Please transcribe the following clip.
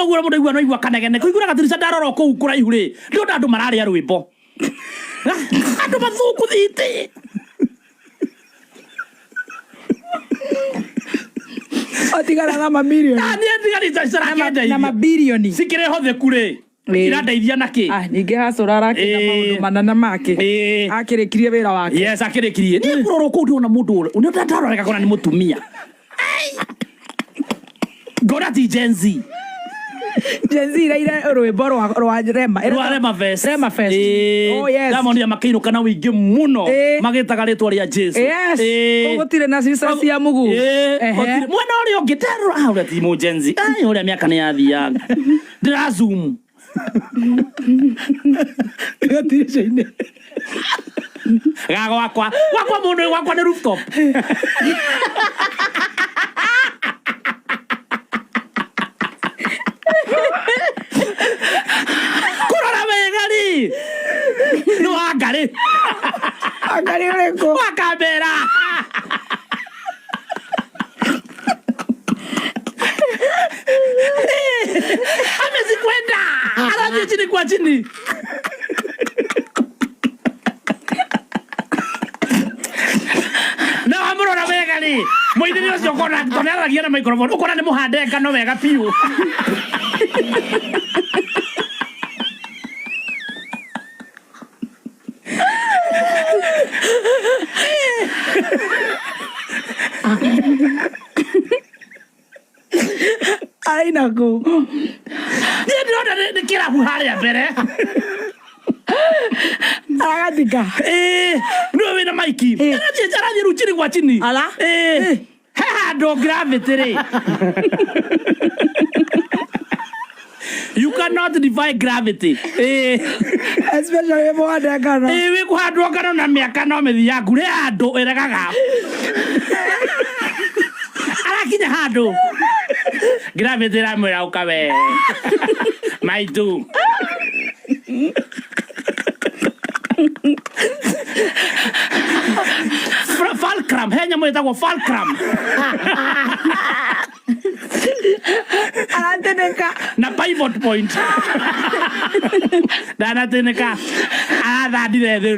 Ũguo mũndũ aigua no aigua kanegene kũigura gatirica. Ndarora o kũu kũraihu rĩ, ndĩrona andũ mararĩa rwĩmbo, andũ mathũku thiti. Otigara na mamirioni. Ah, niĩ thigari Na cirakendeithia mabirioni. Cikĩrĩ hotheku rĩ, irandeithia na kĩ? Ah, ningĩ hacũra arakĩna maũndũ manene make. Akĩrĩkirie wĩra wake. Yes, akĩrĩkirie. Niĩ kũrora kũu ndĩrona mũndũ ũrĩa ndarora ngona nĩ mũtumia. Ai! Ngona ti Gen Z. Gen Z iraire rwĩmbo rwa Rema. Rwa Rema Fest. Rema Fest. Oh yes. Ndamonire makĩinũka na ũingĩ mũno magĩtaga rĩtwa rĩa Jesu. Yes. Kũu gũtirĩ na cica cia mũguu. Gũtirĩ. Mwena ũrĩa ũngĩ ndarora, ah, ũrĩa ti mũ Gen Z. Ai, ũrĩa mĩaka nĩ yathianga. Ndĩra zoom. Gatirisha-inĩ. Ga gwakwa. Gwakwa mũndũ gwakwa nĩ rooftop. Kũrora wega rĩ. Nĩ wa ngarĩ. Ngarĩ ũrĩkũ? Wa Kambera. Amezikwenda arathiĩ chini kwa chini. Na wamũrora wega rĩ, mũithĩri ũcio ũkona tondũ aragia na microphone, ũkona nĩ mũhande ngano wega biũ. Araina kũ? Niĩ ndĩrona nĩ kĩrabu harĩa mbere. Aragatika. Ĩĩ, nĩwe wĩna maiki. Arathiĩ rĩu chini kwa chini. Ala. Ĩĩ. He handũ gravity rĩ, you cannot defy gravity. Ĩĩ. Especially mũhande ngano. Ĩĩ, wĩ kũhandwo ngano na mĩaka no mĩthiangu rĩ, handũ ĩregaga. Arakinya handũ gravity ĩramwĩra, "Ũka we maitu." Fulcrum, he nyamũ ĩtagwo fulcrum. Aratinĩka. Na pivot point. Ndanatinĩka, arathandire thĩ.